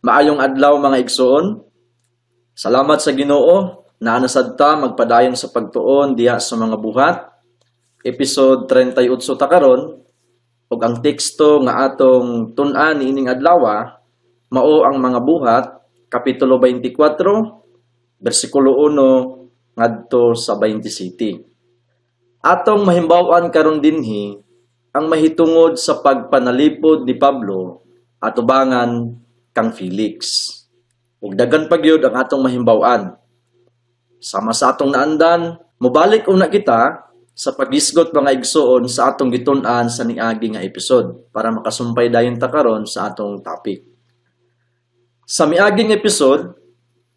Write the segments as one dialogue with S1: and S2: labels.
S1: Maayong adlaw, mga igsoon. Salamat sa Ginoo, naa na sad ta magpadayon sa pagtuon diha sa Mga Buhat. Episode 38 ta karon ug ang teksto nga atong tun-an niining adlaw mao ang Mga Buhat kapitulo 24 bersikulo 1 ngadto sa 27. Atong mahimbaw-an karon dinhi ang mahitungod sa pagpanalipod ni Pablo atubangan kang Felix. Ug daghan pa gyud ang atong mahimbaw-an. Sama sa atong naandan, mobalik una kita sa paghisgot, mga igsoon, sa atong gitun-an sa niagi nga episode para makasumpay dayon ta karon sa atong topic. Sa miaging episode,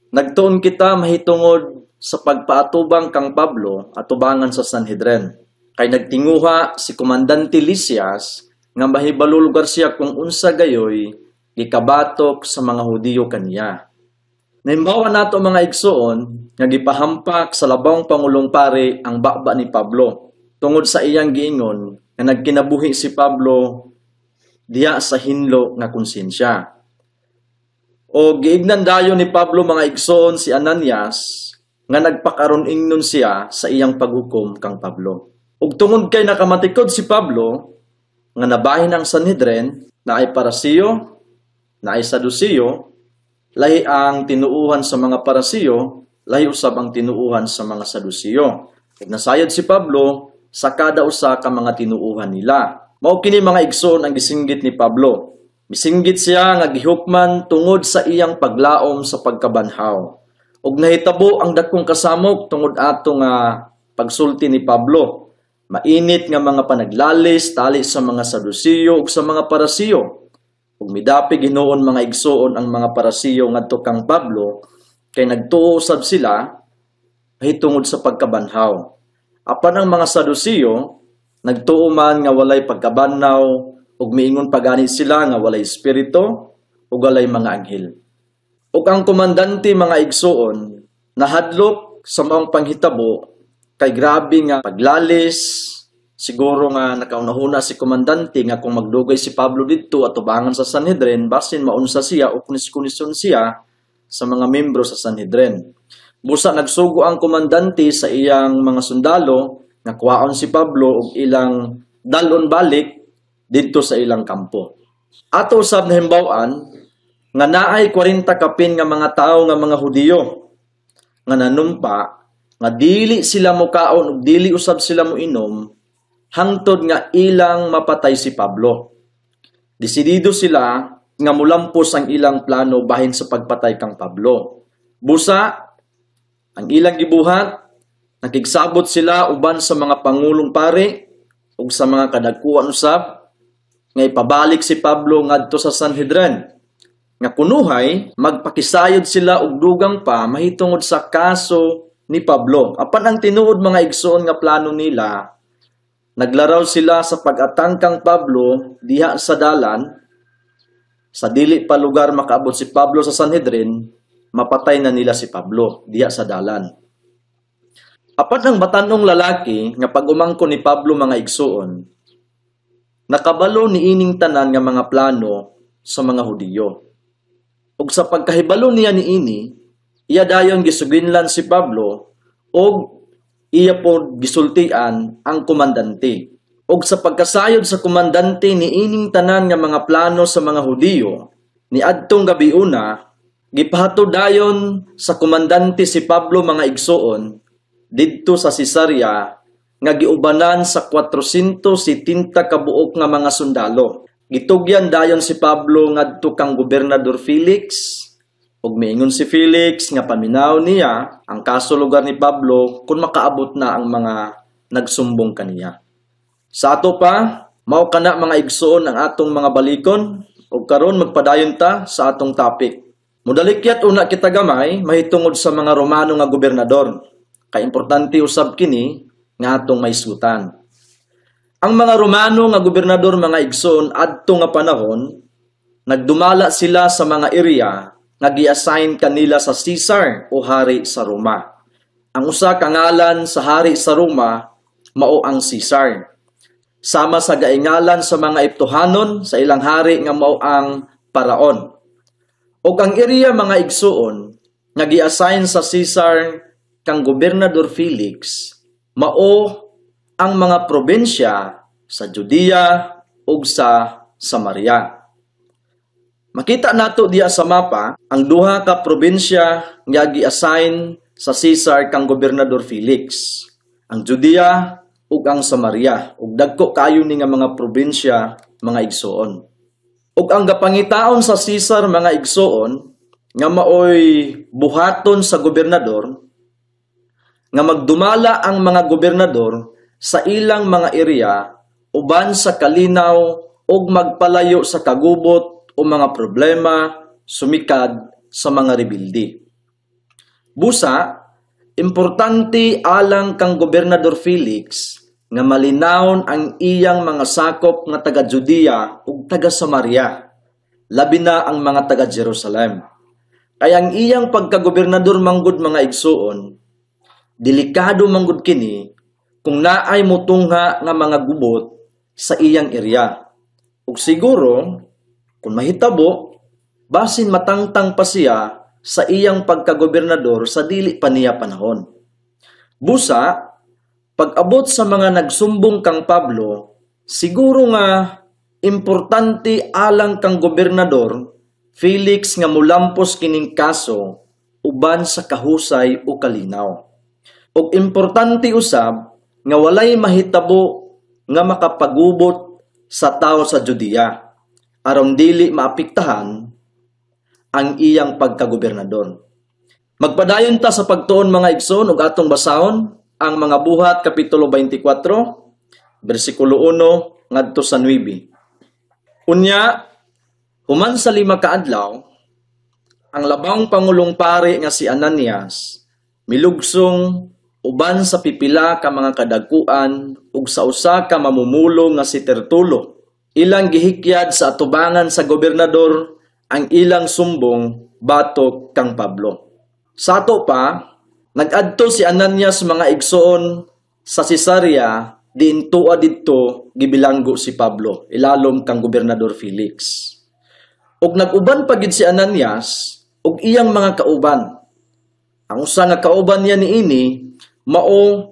S1: nagtuon kita mahitungod sa pagpaatubang kang Pablo atubangan sa Sanhedrin. Kay nagtinguha si Komandante Lysias nga mahibalo lugar siya kung unsa gayoy gikabatok sa mga Hudiyo kaniya. Nahimbaw-an nato, mga igsoon, nga gipahampak sa labawng pangulong pari ang baba ni Pablo tungod sa iyang giingon nga nagkinabuhi si Pablo diha sa hinlo nga konsensya. O giignan dayon ni Pablo, mga igsoon, si Ananias nga nagpakaron ingnon siya sa iyang paghukom kang Pablo. Ug tungod kay nakamatikod si Pablo nga nabahin ang Sanhedrin naay Parasiyo, naay Sadusiyo, lahi ang tinuuhan sa mga Parasiyo, lahi usab ang tinuuhan sa mga Sadusiyo. Ug nasayod si Pablo sa kada usa ka mga tinuuhan nila. Mao kini, mga igsoon, ang gisinggit ni Pablo. Misinggit siya nga gihukman tungod sa iyang paglaom sa pagkabanhaw. Ug nahitabo ang dakong kasamok tungod ato nga pagsulti ni Pablo. Mainit nga mga panaglalis tali sa mga Sadusiyo ug sa mga Parasiyo. Ug midapig hinuon, mga igsoon, ang mga Parasiyo ngadto kang Pablo kay nagtuo usab sila mahitungod sa pagkabanhaw. Apan ang mga Sadusiyo nagtuo man nga walay pagkabanhaw ug miingon pa gani sila nga walay espiritu ug walay mga anghel. Ug ang komandante, mga igsoon, nahadlok sa maong panghitabo kay grabe nga paglalis. Siguro nga nakaunahuna si komandante nga kung magdugay si Pablo didto atubangan sa Sanhedrin, basin maunsa siya o kunis-kunison siya sa mga membro sa Sanhedrin. Busa nagsugo ang komandante sa iyang mga sundalo nga kuwaon si Pablo ug ilang dalon balik didto sa ilang kampo. Ato usab nahimbaw-an nga naay 40 kapin nga mga tawo nga mga Hudiyo nga nanumpa nga dili sila mukaon ug dili usab sila moinom hangtod nga ilang mapatay si Pablo. Desidido sila nga mulampos ang ilang plano bahin sa pagpatay kang Pablo. Busa, ang ilang gibuhat, nakigsabot sila uban sa mga pangulong pari ug sa mga kadagkuan usab nga ipabalik si Pablo ngadto sa Sanhedrin. Nga kunuhay, magpakisayod sila og dugang pa mahitungod sa kaso ni Pablo. Apan ang tinuod, mga igsoon, nga plano nila, naglaraw sila sa pag-atangkang Pablo diha sa dalan, sa dili pa lugar makaabot si Pablo sa Sanhedrin, mapatay na nila si Pablo diha sa dalan. Apan ang batanong lalaki nga pag-umangko ni Pablo, mga igsoon, nakabalo ni ining tanan nga mga plano sa mga Hudiyo. Ug sa pagkahibalo niya niini, iya dayon gisuginlan si Pablo ug iya po gisultian ang komandante. Ug sa pagkasayod sa komandante ni ining tanan nga mga plano sa mga Hudiyo, ni adtong gabi una, gipahatod dayon sa komandante si Pablo, mga igsoon, didto sa Cesarea nga giubanan sa 470 ka buok nga mga sundalo. Gitugyan dayon si Pablo ngadto kang Gobernador Felix. Ug miingon si Felix nga paminaw niya ang kaso lugar ni Pablo kung makaabot na ang mga nagsumbong kaniya. Sa ato pa, mao kana, mga igsoon, ang atong mga balikon ug karon magpadayon ta sa atong topic. Mudalikyat una kita gamay mahitungod sa mga Romano nga gobernador. Kay importante usab kini nga atong maisgutan. Ang mga Romano nga gobernador, mga igsoon, adto nga panahon, nagdumala sila sa mga area nga gi-assign kanila sa Caesar o hari sa Roma. Ang usa ka ngalan sa hari sa Roma mao ang Caesar. Sama sa gaingalan sa mga Egyptohanon sa ilang hari nga mao ang Paraon. Og ang area, mga igsuon, nga gi-assign sa Caesar kang Gobernador Felix mao ang mga probinsya sa Judea ug sa Samaria. Makita nato diya sa mapa ang duha ka probinsya nga gi-assign sa Caesar kang Gobernador Felix, ang Judea ug ang Samaria. Ug dagko kaayo ni nga mga probinsya, mga igsuon. Ug ang gapangitaon sa Caesar, mga igsuon, nga maoy buhaton sa gobernador, nga magdumala ang mga gobernador sa ilang mga area uban sa kalinaw ug magpalayo sa kagubot o mga problema sumikad sa mga rebelde. Busa, importante alang kang Gobernador Felix nga malinawon ang iyang mga sakop nga taga Judea ug taga Samaria, labi na ang mga taga Jerusalem. Kay ang iyang pagkagobernador manggod, mga igsuon, delikado manggod kini kung naay mutungha nga mga gubot sa iyang area. Ug siguro, kung mahitabo, basin matangtang pa siya sa iyang pagkagobernador sa dili pa niya panahon. Busa, pag-abot sa mga nagsumbong kang Pablo, siguro nga importante alang kang Gobernador Felix nga mulampos kining kaso uban sa kahusay o kalinaw. Ug importante usab nga walay mahitabo nga makapagubot sa tao sa Judea aron dili maapektahan ang iyang pagkagobernador. Magpadayon ta sa pagtuon, mga igsoon, ug atong basahon ang Mga Buhat kapitulo 24 bersikulo 1 ngadto sa 9. Unya human sa 5 ka adlaw, ang labawng pangulong pari nga si Ananias milugsong uban sa pipila ka mga kadagkuan ug sa usa ka mamumulo nga si Tertulo. Ilang gihikyad sa atubangan sa gobernador ang ilang sumbong batok kang Pablo. Sa ato pa, nag-adto si Ananias, mga igsoon, sa Cesarea diin tua didto gibilanggo si Pablo ilalom kang Gobernador Felix. Ug nag-uban pa gid si Ananias ug iyang mga kauban. Ang usa nga kauban niya niini mao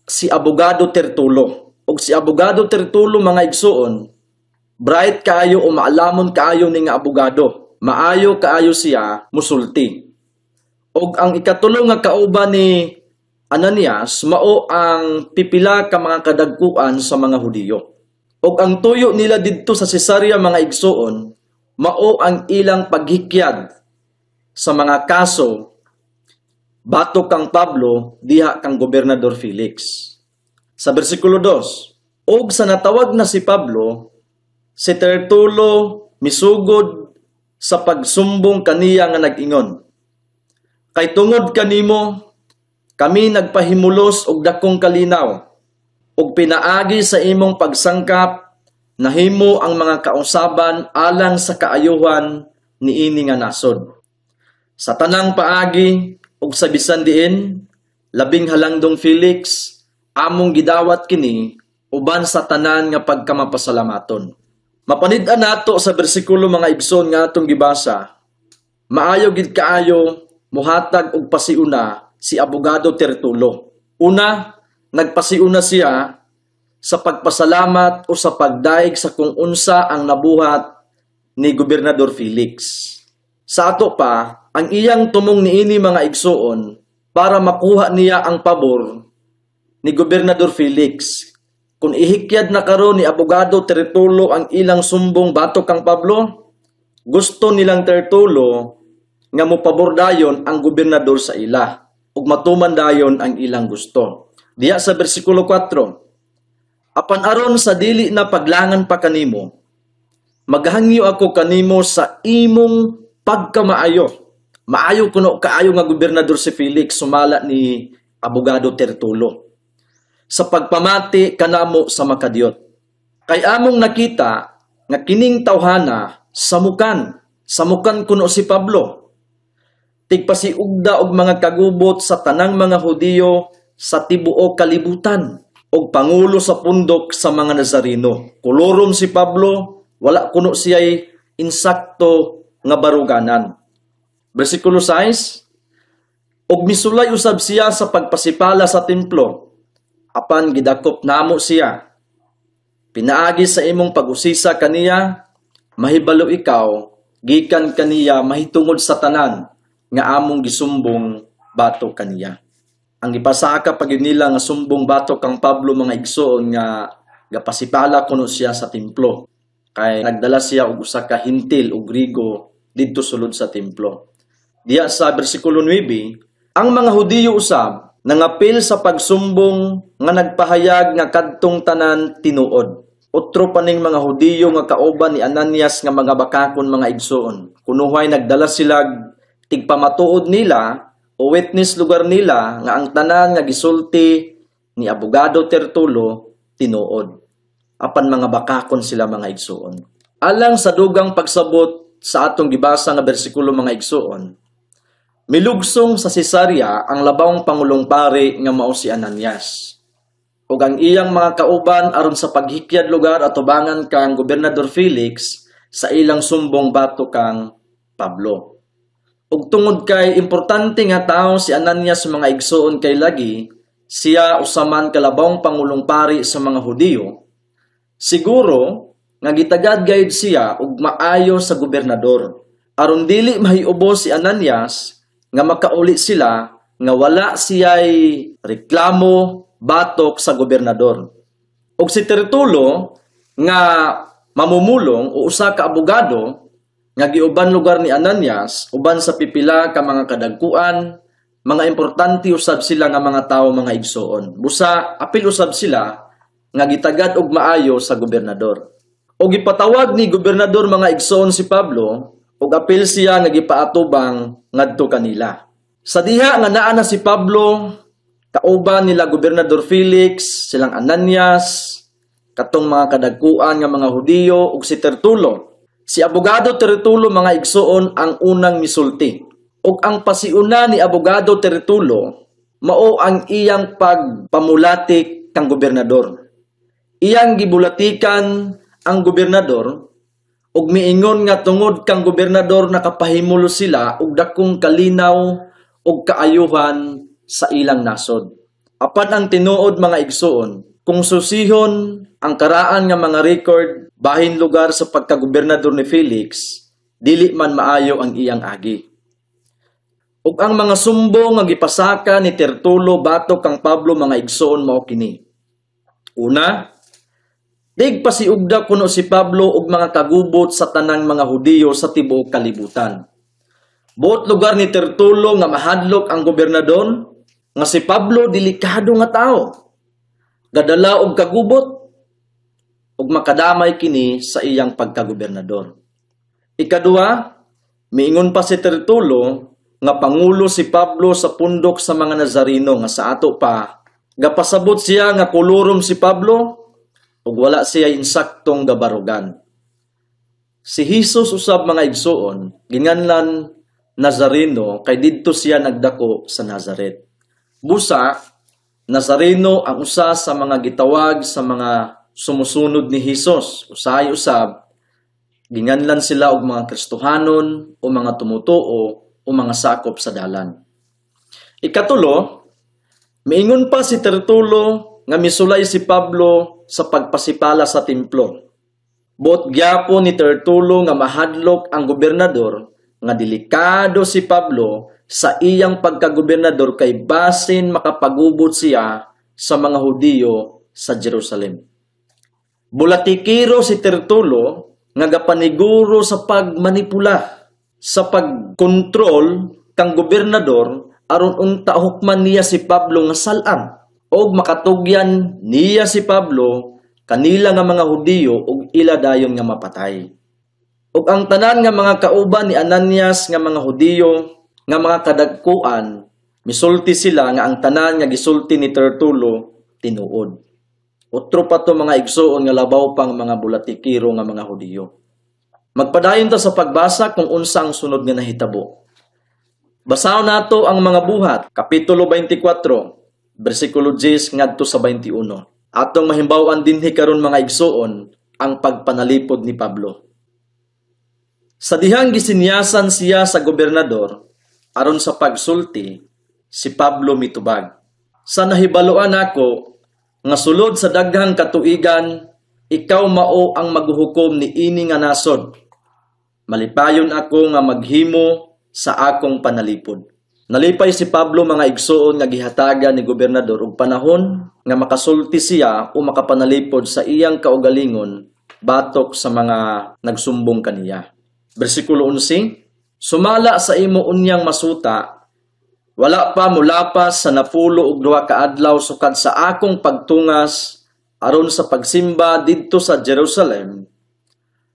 S1: si Abogado Tertulo. Ug si Abogado Tertulo, mga igsuon, bright kaayo o maalamon kaayo ni nga abogado. Maayo kaayo siya musulti. Og ang ikatulo nga kauban ni Ananias mao ang pipila ka mga kadagkuan sa mga Hudiyo. Og ang tuyo nila didto sa Cesarea, mga igsuon, mao ang ilang paghikyad sa mga kaso batok kang Pablo diha kang Gobernador Felix. Sa bersikulo 2, og sa natawag na si Pablo, si Tertulo misugod sa pagsumbong kaniya nga nag-ingon, "Kay tungod kanimo kami nagpahimulos og dakong kalinaw, ug pinaagi sa imong pagsangkap nahimo ang mga kausaban alang sa kaayuhan niini nga nasod. Sa tanang paagi ug sa bisan diin, labing halangdong Felix, among gidawat kini uban sa tanan nga pagkamapasalamaton." Mapanid-an nato sa bersikulo, mga igsoon, nga atong gibasa, maayo gid kaayo muhatag og pasiuna si Abogado Tertulo. Una, nagpasiuna siya sa pagpasalamat o sa pagdaig sa kung unsa ang nabuhat ni Gobernador Felix. Sa ato pa, ang iyang tumong niini, mga igsuon, para makuha niya ang pabor ni Gobernador Felix. Kung ihikyad na karon ni Abogado Tertulo ang ilang sumbong batok kang Pablo, gusto nilang Tertulo nga mopabor dayon ang gobernador sa ila ug matuman dayon ang ilang gusto. Diya sa bersikulo 4, "Apan aron sa dili na paglangan pa kanimo, maghangyo ako kanimo sa imong pagkamaayo." Maayo kuno kaayo nga gobernador si Felix, sumala ni Abogado Tertulo, "sa pagpamati kanamo sa makadiyot. Kay among nakita nga kining tawhana samukan, samukan kuno si Pablo. Tigpasiugda og mga kagubot sa tanang mga Hudiyo sa tibuok kalibutan og pangulo sa pundok sa mga Nazareno." Kolorum si Pablo, wala kuno siya'y insakto nga baruganan. Bersikulo 6, "Ug misulay usab siya sa pagpasipala sa templo, apan gidakop namo siya. Pinaagi sa imong pag-usisa kaniya, mahibalo ikaw gikan kaniya mahitungod sa tanan nga among gisumbong batok kaniya." Ang gipasaka pa gyud nila nga sumbong batok kang Pablo, mga igsoon, nga gapasipala kuno siya sa templo kay nagdala siya og usa ka Hentil o Grigo didto sulod sa templo. Diya sa bersikulo 9, ang mga Hudiyo usab nangapil sa pagsumbong nga nagpahayag nga kadtong tanan tinuod. Otro pa ning mga Hudiyo nga kauban ni Ananias nga mga bakakon, mga igsoon. Kunuhay nagdala sila tigpamatuod nila o witness lugar nila nga ang tanan nga gisulti ni abogado Tertulo tinuod. Apan mga bakakon sila, mga igsoon. Alang sa dugang pagsabot sa atong gibasa nga bersikulo, mga igsoon, milugsong sa Cesarea ang labawng pangulong pari nga mao si Ananias ug ang iyang mga kauban aron sa paghikyad lugar atubangan kang Gobernador Felix sa ilang sumbong batok kang Pablo. Ug tungod kay importante nga tao si Ananias sa mga igsoon kay lagi siya usaman kalabawng pangulong pari sa mga Hudiyo, siguro nga gitagad gayud siya og maayo sa gobernador. Aron dili mahiubos si Ananias nga makauli sila nga wala siya'y reklamo batok sa gobernador. Og si Tertulo nga mamumulong o usa ka abogado nga giuban lugar ni Ananias uban sa pipila ka mga kadagkuan, mga importante usab sila nga mga tawo, mga igsoon. Busa apil usab sila nga gitagad og maayo sa gobernador. Og gipatawag ni gobernador, mga igsoon, si Pablo ug apil siya nga gipaatubang ngadto kanila. Sa diha nga naa na si Pablo kauban nila Gobernador Felix, silang Ananias, katong mga kadagkuan nga mga Hudiyo ug si Tertulo. Si abogado Tertulo, mga igsoon, ang unang misulti. Ug ang pasiuna ni abogado Tertulo mao ang iyang pagpamulatik kang gobernador. Iyang gibulatikan ang gobernador ug miingon nga tungod kang gobernador nakapahimulo sila og dakong kalinaw ug kaayuhan sa ilang nasod. Apan ang tinuod, mga igsoon, kung susihon ang karaan nga mga record bahin lugar sa pagkagobernador ni Felix, dili man maayo ang iyang agi. Ug ang mga sumbong nga gipasaka ni Tertulo batok kang Pablo, mga igsoon, mao kini. Una, tigpasiugda kuno si Pablo og mga kagubot sa tanang mga Hudiyo sa tibuok kalibutan. Buot lugar ni Tertulo nga mahadlok ang gobernador nga si Pablo delikado nga tao. Gadala og kagubot ug makadamay kini sa iyang pagkagobernador. Ikaduha, miingon pa si Tertulo nga pangulo si Pablo sa pundok sa mga Nazareno nga sa ato pa gapasabot siya nga kolorum si Pablo ug wala siya insaktong gabarugan. Si Jesus usab, mga igsoon, ginganlan Nazareno kay didto siya nagdako sa Nazaret. Busa, Nazareno ang usa sa mga gitawag sa mga sumusunod ni Hesus. Usahay usab, ginganlan sila og mga Kristohanon o mga tumutuo o mga sakop sa dalan. Ikatulo, miingon pa si Tertulo nga misulay si Pablo sa pagpasipala sa templo. Buot gyapon ni Tertulo nga mahadlok ang gobernador nga delikado si Pablo sa iyang pagkagobernador kay basin makapagubot siya sa mga Hudiyo sa Jerusalem. Bulatikiro si Tertulo nga gapaniguro sa pagmanipula, sa pagkontrol kang gobernador aron unta hukman niya si Pablo nga salam og makatugyan niya si Pablo kanila nga mga Hudiyo og ila dayon nga mapatay. Ug ang tanan nga mga kauban ni Ananias nga mga Hudiyo nga mga kadagkuan, misulti sila nga ang tanan nga gisulti ni Tertulo tinuod. Otro pa to, mga igsoon, nga labaw pang mga bulatikiro nga mga Hudiyo. Magpadayon ta sa pagbasa kung unsa ang sunod nga nahitabo. Basahon nato ang Mga Buhat, Kapitulo 24, bersikulo 10 ngadto sa 21. Atong mahimbaw-an dinhi karon, mga igsoon, ang pagpanalipod ni Pablo. Sa dihang gisinyasan siya sa gobernador aron sa pagsulti, si Pablo mitubag. "Sa nahibaluan nako nga sulod sa daghang katuigan ikaw mao ang maghuhukom ni ini nga nasod. Malipayon ako nga maghimo sa akong panalipod." Nalipay si Pablo, mga igsuon, nga gihatagan ni gobernador og panahon nga makasulti siya o makapanalipod sa iyang kaugalingon batok sa mga nagsumbong kaniya. Bersikulo 11, "Sumala sa imo unyang masuta, wala pa mulapas sa 92 ka adlaw sukad sa akong pagtungas aron sa pagsimba didto sa Jerusalem.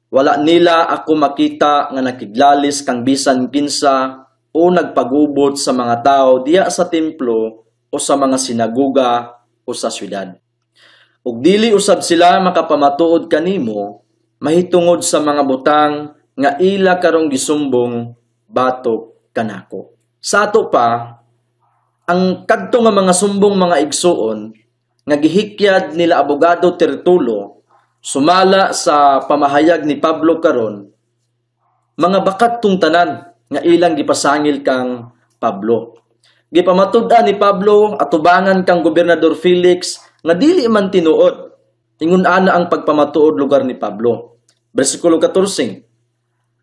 S1: Wala nila ako makita nga nakiglalis kang bisan kinsa o nagpagubot sa mga tao diya sa templo o sa mga sinaguga o sa syudad. Ug dili usab sila makapamatuod kanimo mahitungod sa mga butang nga ila karong gisumbong batok kanako." Sa ato pa, ang kadto nga mga sumbong, mga igsuon, nga gihikyad nila abogado Tertulo, sumala sa pamahayag ni Pablo karon, mga bakat tong tanan nga ilang gipasangil kang Pablo. Gipamatud-an ni Pablo atubangan kang Gobernador Felix nga dili man tinuod. Ingon ana ang pagpamatuod lugar ni Pablo. Bersikulo 14.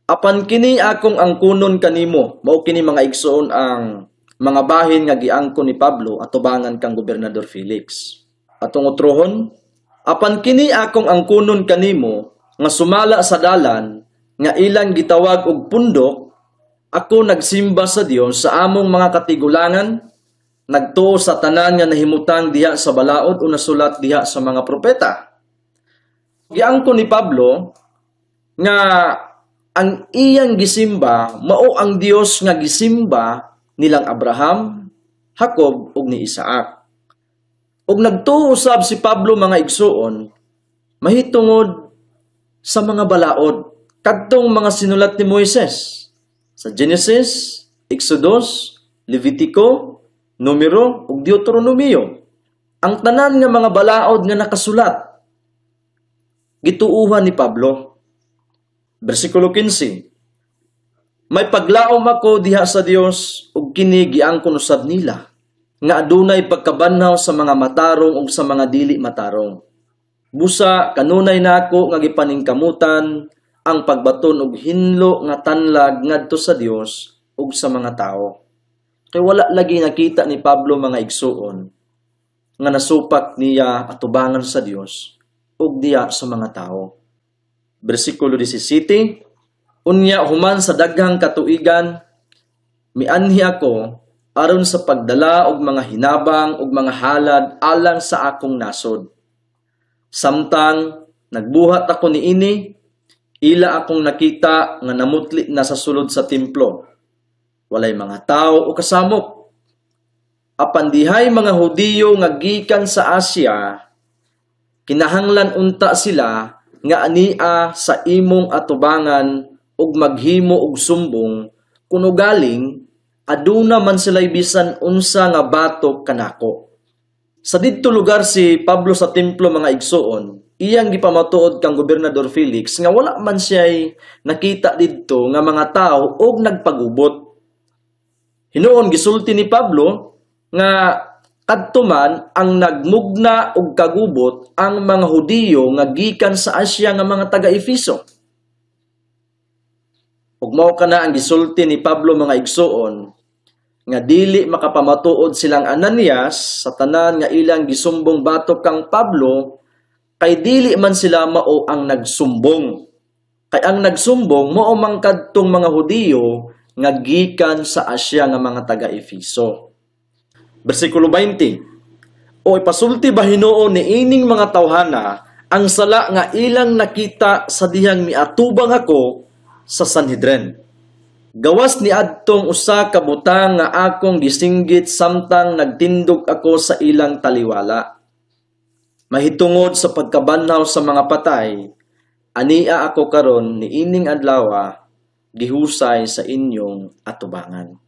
S1: "Apan kini akong angkunon kanimo," mao kini, mga igsoon, ang mga bahin nga giangkon ni Pablo atubangan kang Gobernador Felix. Atong utrohon, "Apan kini akong angkunon kanimo nga sumala sa dalan nga ilang gitawag og Pundok, ako nagsimba sa Dios sa among mga katigulangan, nagtuo sa tanan nga nahimutang diha sa balaod o nasulat diha sa mga propeta." Giangkon ni Pablo nga ang iyang gisimba mao ang Dios nga gisimba nilang Abraham, Jacob ug ni Isaac. Ug nagtuo usab si Pablo, mga igsuon, mahitungod sa mga balaod kadtong mga sinulat ni Moises sa Genesis, Exodus, Levitico, Numero ug Deuteronomio. Ang tanan nga mga balaod nga nakasulat gituuhan ni Pablo. Bersikulo 15. "May paglaom ako diha sa Dios ug kini giangkon usab nila nga adunay pagkabanhaw sa mga matarong ug sa mga dili matarong. Busa kanunay nako nga gipaningkamutan ang pagbaton og hinlo nga tanlag ngadto sa Dios ug sa mga tao." Kay wala lagi nakita ni Pablo, mga igsuon, nga nasupak niya atubangan sa Dios ug diya sa mga tao. Bersikulo 17, "Unya human sa daghang katuigan, mianhi ako aron sa pagdala og mga hinabang ug mga halad alang sa akong nasod. Samtang nagbuhat ako niini, ila akong nakita nga namutli na sa sulod sa templo. Walay mga tao o kasamok. Apan dihay mga Hudiyo nga gikan sa Asia, kinahanglan unta sila nga ania sa imong atubangan ug maghimo og sumbong kuno galing aduna man sila'y bisan unsa nga batok kanako." Sa didto lugar si Pablo sa templo, mga igsuon, iyang gipamatuod kang Gobernador Felix nga wala man siya'y nakita didto nga mga tao og nagpagubot. Hinuon gisulti ni Pablo nga kadto man ang nagmugna og kagubot ang mga Hudiyo nga gikan sa Asia nga mga taga-Efeso. Ug mao kana ang gisulti ni Pablo, mga igsuon, nga dili makapamatuod silang Ananias sa tanan nga ilang gisumbong batok kang Pablo kay dili man sila mao ang nagsumbong. Kay ang nagsumbong mao man kadtong mga Hudiyo nga gikan sa Asia nga mga taga-Efeso. Bersikulo 20. "O ipasulti ba hinuon ni ining mga tawhana ang sala nga ilang nakita sa dihang miatubang ako sa Sanhedrin? Gawas ni adtong usa ka butang nga akong gisinggit samtang nagtindog ako sa ilang taliwala. Mahitungod sa pagkabanhaw sa mga patay, ania ako karon ni ining adlawa gihusay sa inyong atubangan."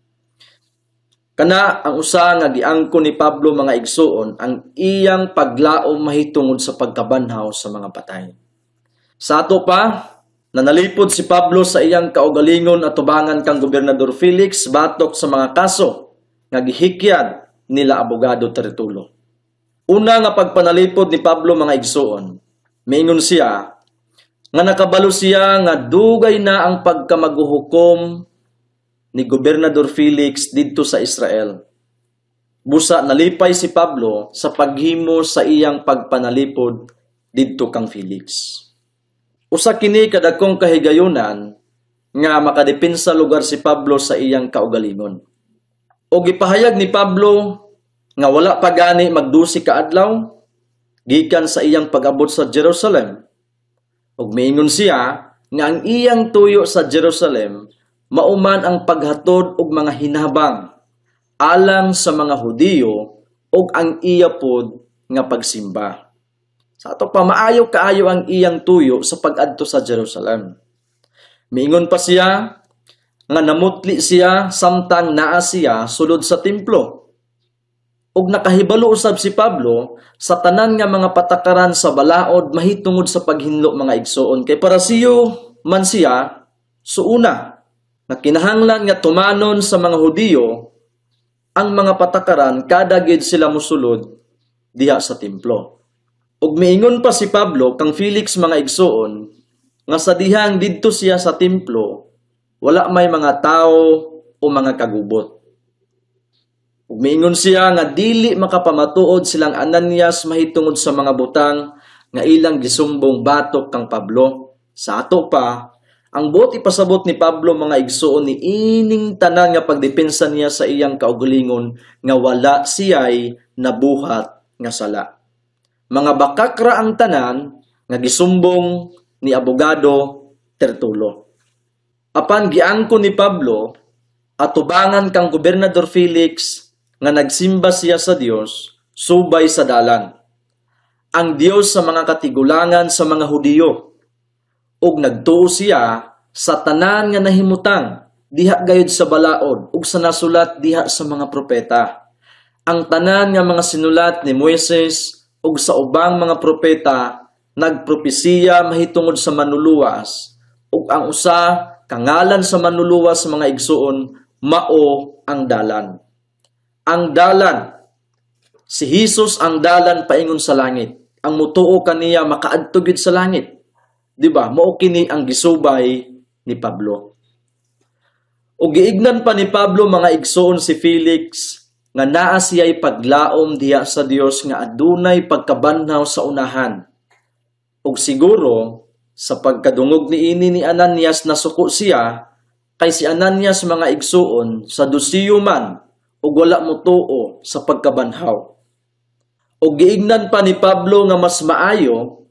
S1: Kana ang usa nga giangkon ni Pablo, mga igsuon, ang iyang paglaom mahitungod sa pagkabanhaw sa mga patay. Sa ato pa, Nanalipod si Pablo sa iyang kaugalingon atubangan kang Gobernador Felix batok sa mga kaso nga gihikyad nila abogado Tertulo. Una nga pagpanalipod ni Pablo, mga igsuon, miingon siya nga nakabalo siya nga dugay na ang pagkamaguhukom ni Gobernador Felix didto sa Israel. Busa nalipay si Pablo sa paghimo sa iyang pagpanalipod didto kang Felix. Usa kini kadakong kahigayunan nga makadepensa lugar si Pablo sa iyang kaugalingon. O gipahayag ni Pablo nga wala pa gani magdusi ka adlaw gikan sa iyang pag-abot sa Jerusalem. Ug miingon siya nga ang iyang tuyo sa Jerusalem mauman ang paghatod og mga hinabang alang sa mga Hudiyo ug ang iya pod nga pagsimba. Sa ato pa, maayo kaayo ang iyang tuyo sa pag-adto sa Jerusalem. Miingon pa siya nga namutli siya samtang naa siya sulod sa templo. Ug nakahibalo usab si Pablo sa tanan nga mga patakaran sa balaod mahitungod sa paghinlo, mga igsoon, kay Parisiyo man siya suuna, nga kinahanglan nga tumanon sa mga Hudiyo ang mga patakaran kada gid sila mosulod diha sa templo. Ug miingon pa si Pablo kang Felix, mga igsoon, nga sa dihang didto siya sa templo, wala may mga tao o mga kagubot. Ug miingon siya nga dili makapamatuod silang Ananias mahitungod sa mga butang nga ilang gisumbong batok kang Pablo. Sa ato pa, ang buot ipasabot ni Pablo, mga igsoon, ni ining tanan nga pagdepensa niya sa iyang kaugalingon nga wala siya'y nabuhat nga sala. Mga bakakra ang tanan nga gisumbong ni abogado Tertulo. Apan giangko ni Pablo atubangan kang Gobernador Felix nga nagsimba siya sa Dios subay sa dalan, ang Dios sa mga katigulangan sa mga Hudiyo. Ug nagtuo siya sa tanan nga nahimutang diha gayud sa balaod ug sa nasulat diha sa mga propeta. Ang tanan nga mga sinulat ni Moises ug sa ubang mga propeta nagpropesiya mahitungod sa manluluwas, ug ang usa kangalan sa manluluwas, mga igsuon, mao ang Dalan. Ang Dalan, si Hesus ang dalan paingon sa langit. Ang mutuo kaniya makaadto gid sa langit. Di ba? Mao kini ang gisubay ni Pablo. Ug giignan pa ni Pablo, mga igsuon, si Felix nga naa siya'y paglaom diha sa Dios nga adunay pagkabanhaw sa unahan. Ug siguro sa pagkadungog niini ni Ananias, nasuko siya, kay si Ananias, mga igsuon, Sadusiyo man ug wala motuo sa pagkabanhaw. Ug giignan pa ni Pablo nga mas maayo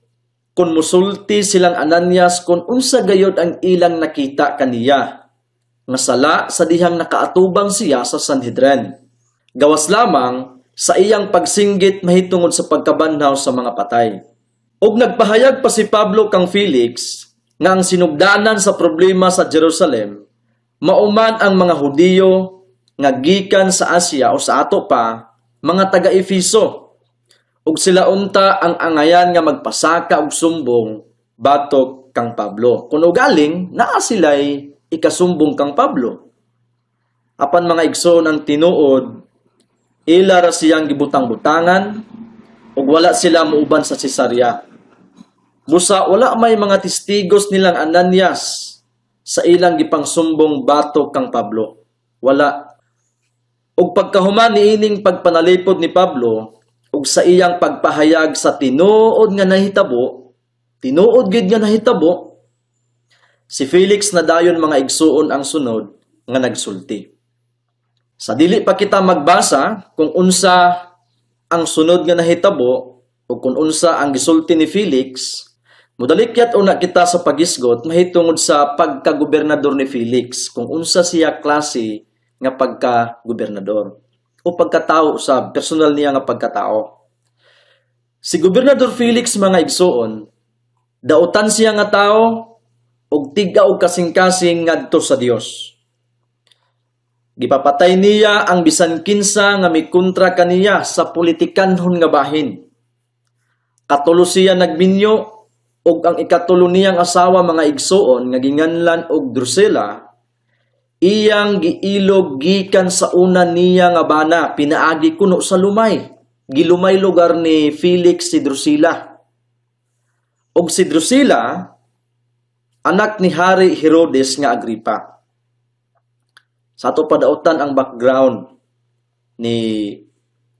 S1: kung musulti silang Ananias kung unsa gayod ang ilang nakita kaniya nga sala sa dihang nakaatubang siya sa Sanhedrin, gawas lamang sa iyang pagsinggit mahitungod sa pagkabanhaw sa mga patay. Ug nagpahayag pa si Pablo kang Felix nga ang sinugdanan sa problema sa Jerusalem mauman ang mga Hudiyo nga gikan sa Asia o sa ato pa mga taga-Efeso, ug sila unta ang angayan nga magpasaka og sumbong batok kang Pablo. Kun ugaling naa sila'y ikasumbong kang Pablo. Apan, mga igsoon, ang tinuod, ila ra siyang gibutang-butangan ug wala sila muuban sa Cesarea. Busa wala may mga testigos nilang Ananias sa ilang gipangsumbong batok kang Pablo. Wala. Ug pagkahuman niining pagpanalipod ni Pablo ug sa iyang pagpahayag sa tinuod nga nahitabo, tinuod gid nga nahitabo, si Felix na dayon, mga igsuon, ang sunod nga nagsulti. Sa dili pa kita magbasa kung unsa ang sunod nga nahitabo o kung unsa ang gisulti ni Felix, mudalikyat una kita sa pagisgot mahitungod sa pagkagobernador ni Felix, kung unsa siya klase nga pagkagobernador o pagkatao sa personal niya nga pagkatao. Si Gobernador Felix, mga igsuon, dautan siya nga tao og tig-a og kasing-kasing ngadto sa Dios. Gipapatay niya ang bisan kinsa nga mikontra kaniya sa politikanhon nga bahin. Katulo siya nagminyo Ug ang ikatulo niyang asawa, mga igsuon, nga ginganlan og Drusilla, iyang giilog gikan sa una niya nga bana pinaagi kuno sa lumay. Gilumay lugar ni Felix si Drusilla. Ug si Drusilla anak ni Hari Herodes nga Agripa. Sa ato padautan ang background ni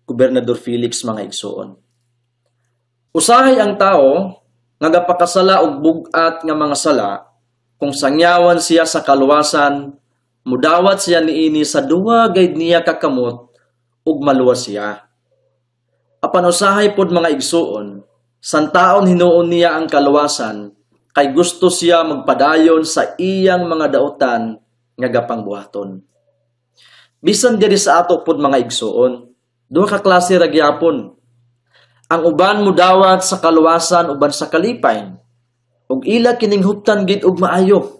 S1: Gobernador Felix, mga igsuon. Usahay ang tao nga gapakasala og bug-at nga mga sala, kung sangyawan siya sa kaluwasan, mudawat siya niini sa duha gayud niya kakamot ug maluwas siya. Apan usahay pod, mga igsuon, santaon hinuon niya ang kaluwasan kay gusto siya magpadayon sa iyang mga dautan nga gapangbuhaton. Bisan diri sa ato pod, mga igsuon, duha ka klase ra gyapon. Ang uban mudawat sa kaluwasan uban sa kalipay, ug ila kining huptan gid og maayo.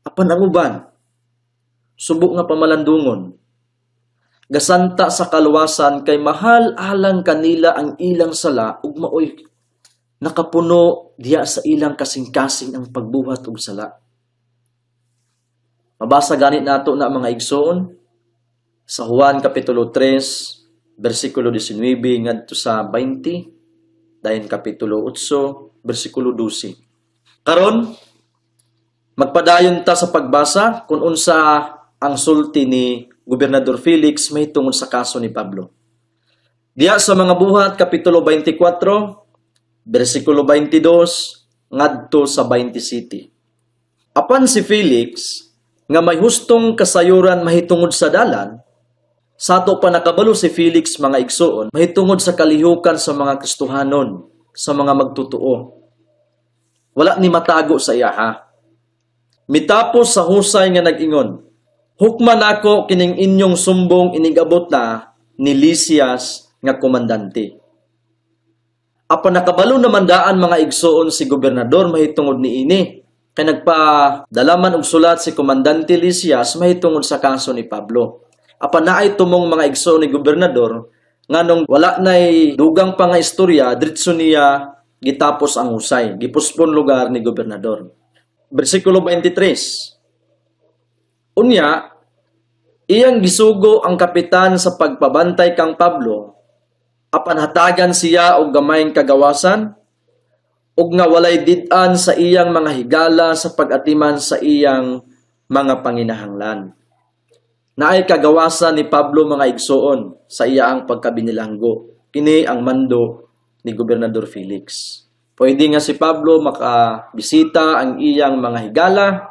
S1: Apan ang uban, subo nga pamalandungon, gasanta sa kaluwasan kay mahal alang kanila ang ilang sala ug maoy nakapuno diha sa ilang kasing-kasing ang pagbuhat og sala. Mabasa ganit nato na, mga igsoon, sa Juan Kapitulo 3 versikulo 19 ngadto sa 20, dayon Kapitulo 8 versikulo 12. Karon magpadayon ta sa pagbasa kung unsa ang sulti ni Gobernador Felix mahitungod sa kaso ni Pablo. Diya sa Mga Buhat Kapitulo 24 versikulo 22 ngadto sa 27. Apan si Felix nga may hustong kasayuran mahitungod sa Dalan. Sa ato pa nakabalo si Felix, mga igsuon, mahitungod sa kalihukan sa mga Kristohanon, sa mga magtutuo. Wala ni matago sa iya ha. Mitapos sa husay nga nag-ingon, "Hukman ako kining inyong sumbong inigabot na ni Lysias nga komandante." Apan nakabalo naman daan, mga igsuon, si gobernador mahitungod niini kay nagpadalaman og sulat si komandante Lysias mahitungod sa kaso ni Pablo. Apan naay tumong, mga igsuon, ni gobernador nganong wala nay dugang pa nga istorya, diretso niya gitapos ang husay, gipuspon lugar ni gobernador. Bersikulo 23. Unya, iyang gisugo ang kapitan sa pagpabantay kang Pablo, apan hatagan siya og gamayng kagawasan, ug nga walay did-an sa iyang mga higala sa pag-atiman sa iyang mga panginahanglan. Naay kagawasan ni Pablo, mga igsuon, sa iyaang pagkabinilanggo. Kini ang mando ni Gobernador Felix. Pwede nga si Pablo makabisita ang iyang mga higala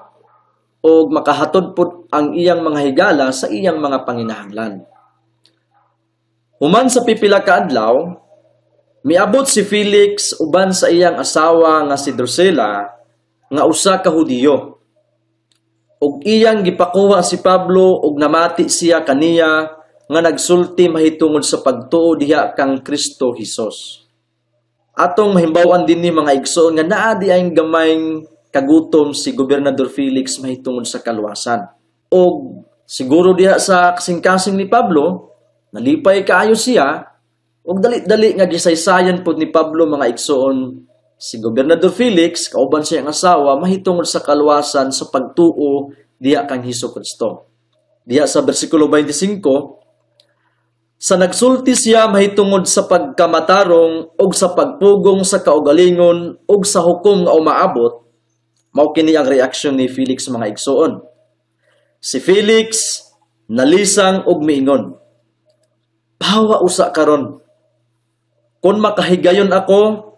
S1: o makahatod pud ang iyang mga higala sa iyang mga panginahanglan. Human sa pipila ka adlaw, miabot si Felix uban sa iyang asawa nga si Drusilla nga usa ka Hudiyo. Ug iyang gipakuha si Pablo ug namati siya kaniya nga nagsulti mahitungod sa pagtuo diha kang Kristo Hesus. Atong mahimbaw-an din ni, mga igsoon, nga naa di ay gamayng kagutom si Gobernador Felix mahitungod sa kaluwasan. Og siguro diha sa kasing-kasing ni Pablo, nalipay kaayo siya og dali-dali nga gisaysayan pod ni Pablo, mga igsoon, si Gobernador Felix kauban siya ang asawa mahitungod sa kaluwasan sa pagtuo diha kang Hesus Kristo. Diha sa bersikulo 25, sa nagsulti siya mahitungod sa pagkamatarong ug sa pagpugong sa kaugalingon ug sa hukom nga umaabot, mao kini ang reaksyon ni Felix, mga igsoon. Si Felix nalisang og miingon, "Pawa usa karon. Kung makahigayon ako,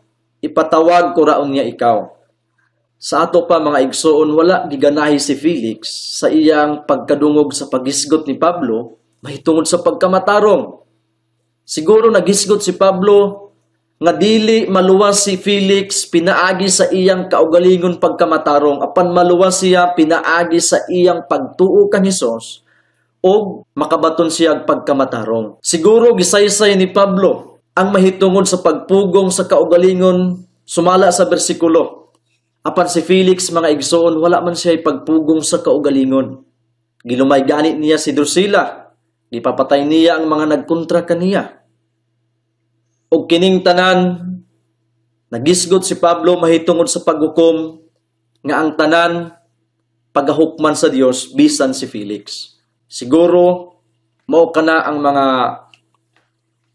S1: ipatawag ko raon niya ikaw." Sa ato pa, mga igsoon, wala giganahi si Felix sa iyang pagkadungog sa paghisgot ni Pablo mahitungod sa pagkamatarong. Siguro naghisgot si Pablo nga dili maluwas si Felix pinaagi sa iyang kaugalingon pagkamatarong, apan maluwas siya pinaagi sa iyang pagtuo kang Hesus og makabaton siya og pagkamatarong. Siguro gisaysay ni Pablo ang mahitungod sa pagpugong sa kaugalingon sumala sa bersikulo. Apan si Felix, mga igsoon, wala man siya pagpugong sa kaugalingon. Gilumay gani niya si Drusilla. Gipapatay niya ang mga nagkontra kaniya. Og kining tanan Nagisgot si Pablo mahitungod sa paghukom nga ang tanan pagahukman sa Dios bisan si Felix. Siguro mao kana ang mga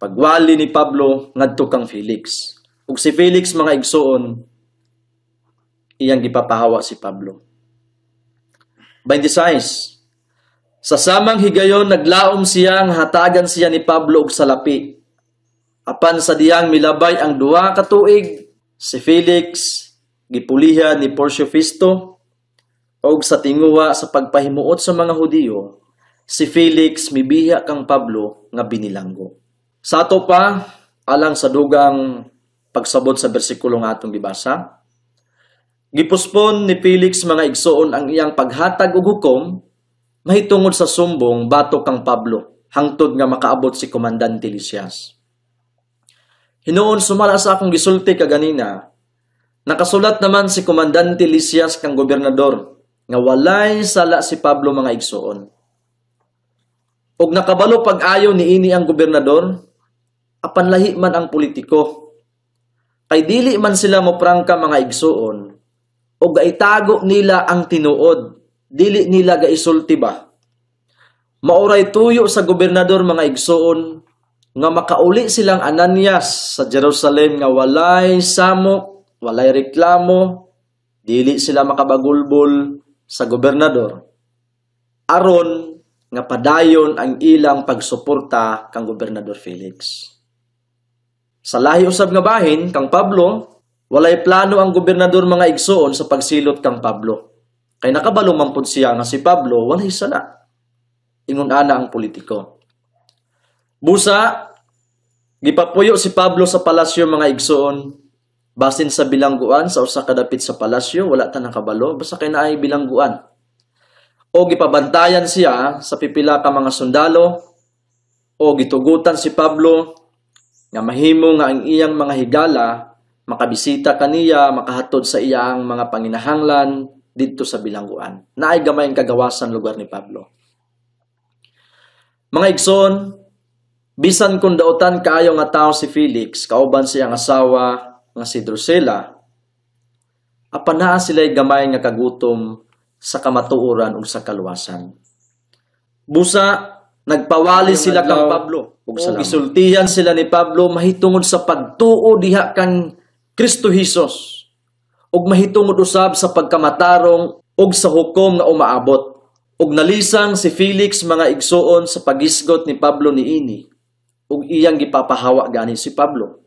S1: pagwali ni Pablo ngadto kang Felix. Ug si Felix, mga igsoon, iyang gipapahawa si Pablo. 26. Sa samang higayon, naglaom siya nga hatagan siya ni Pablo og salapi. Apan sa diyang milabay ang 2 ka tuig, si Felix gipulihan ni Porcio Festo, og sa tinguha sa pagpahimuot sa mga Hudiyo, si Felix mibiya kang Pablo nga binilanggo. Sa ato pa, alang sa dugang pagsabot sa bersikulo nga atong gibasa, gipuspon ni Felix, mga igsoon, ang iyang paghatag og hukom mahitungod sa sumbong batok kang Pablo hangtod nga makaabot si Komandante Lysias. Hinuon, sumala sa akong gisulti kaganina, nakasulat naman si Komandante Lysias kang gobernador nga walay sala si Pablo, mga igsoon. Og nakabalo pag-ayo niini ang gobernador, apan lahi man ang politiko. Kay dili man sila mo prangka, mga igsoon, o gaitago nila ang tinuod, dili nila gaisulti ba. Maoray tuyo sa gobernador, mga igsoon, nga makauli silang Ananias sa Jerusalem nga walay samok, walay reklamo, dili sila makabagulbol sa gobernador. Aron nga padayon ang ilang pagsuporta kang Gobernador Felix. Sa lahi usab nga bahin kang Pablo, walay plano ang gobernador, mga igsoon, sa pagsilot kang Pablo. Kay nakabalo man pud siya nga si Pablo walay sala. Ingon ana ang politiko. Busa, gipapuyo si Pablo sa palasyo, mga igsoon, basin sa bilangguan sa usa ka dapit sa palasyo, wala ta nakabalo, basta kay naay bilangguan. O gipabantayan siya sa pipila ka mga sundalo, o gitugutan si Pablo nga mahimo nga ang iyang mga higala makabisita kaniya, makahatod sa iyang mga panginahanglan didto sa bilangguan. Naay gamayng kagawasan lugar ni Pablo. Mga igsoon, bisan kung dautan kaayo nga tao si Felix, kauban siyang asawa nga si Drusilla, apan naa sila'y gamay nga kagutom sa kamatuoran ug sa kaluwasan. Busa, nagpawali sila kang Pablo ug gisultihan sila ni Pablo mahitungod sa pagtuo diha kang Kristo Hesus ug mahitungod usab sa pagkamatarong ug sa hukom nga umaabot. Ug nalisang si Felix, mga igsoon, sa pagisgot ni Pablo niini ug iyang gipapahawa gani si Pablo.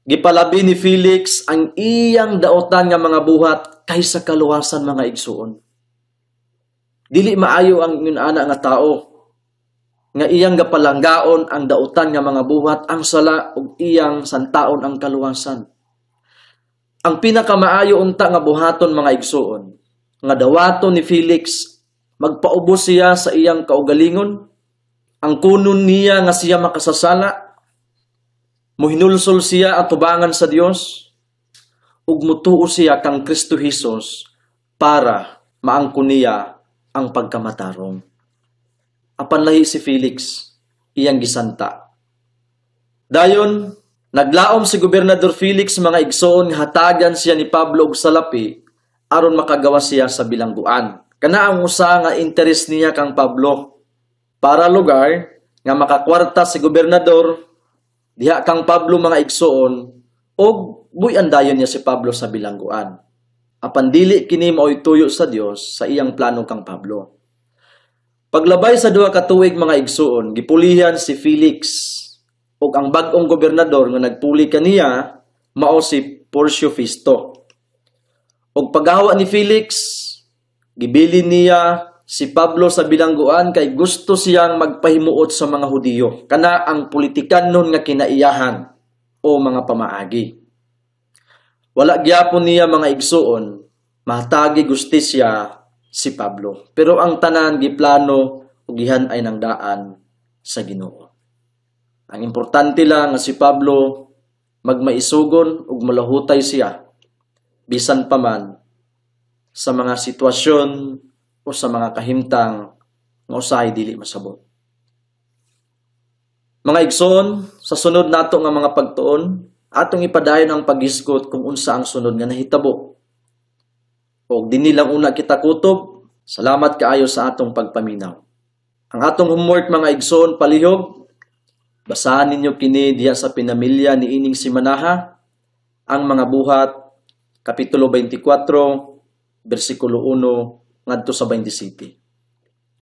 S1: Gipalabi ni Felix ang iyang daotan nga mga buhat kaysa kaluwasan, mga igsoon. Dili maayo ang ingon ana nga tao nga iyang gapalanggaon ang dautan nga mga buhat, ang sala, ug iyang santaon ang kaluwasan. Ang pinakamaayo unta nga buhaton, mga igsoon, nga dawaton ni Felix, magpaubos siya sa iyang kaugalingon, ang kunon niya nga siya makasasala, muhinulsol siya at tubangan sa Dios, ug mutuo siya kang Kristo Hesus para maangkon niya ang pagkamatarong. Apan lahi si Felix, iyang gisanta. Dayon, naglaom si Gobernador Felix, mga igsoon, nga hatagan siya ni Pablo og salapi aron makagawa siya sa bilangguan. Kana ang usa nga interes niya kang Pablo para lugar nga makakwarta si gobernador diha kang Pablo, mga igsoon, og buy-an dayon niya si Pablo sa bilangguan. Apan dili kini maoy tuyo sa Dios sa iyang plano kang Pablo. Paglabay sa 2 ka tuig, mga igsoon, gipulihan si Felix ug ang bag-ong gobernador nga nagpuli kaniya mao si Porcio Festo. Ug paghawa ni Felix, gibilin niya si Pablo sa bilangguan kay gusto siyang magpahimuot sa mga Hudiyo. Kana ang politikanon nga kinaiyahan o mga pamaagi. Wala gyapon niya, mga igsoon, mahatagi gustisya si Pablo. Pero ang tanan giplano ug gihan ay nang daan sa Ginoo. Ang importante lang nga si Pablo magmaisugon ug malahutay siya bisan pa man sa mga sitwasyon o sa mga kahimtang nga usahay dili masabot. Mga igsoon, sa sunod nato nga mga pagtuon, Atong ipadayon ang paghisgot kung unsa ang sunod nga nahitabo. Og dinhi lang una kita kutob. Salamat kaayo sa atong pagpaminaw. Ang atong homework, mga igsoon, palihog, basahan ninyo kini diha sa pinamilya ni ining simanaha, ang Mga Buhat kapitulo 24 bersikulo 1 ngadto sa 27.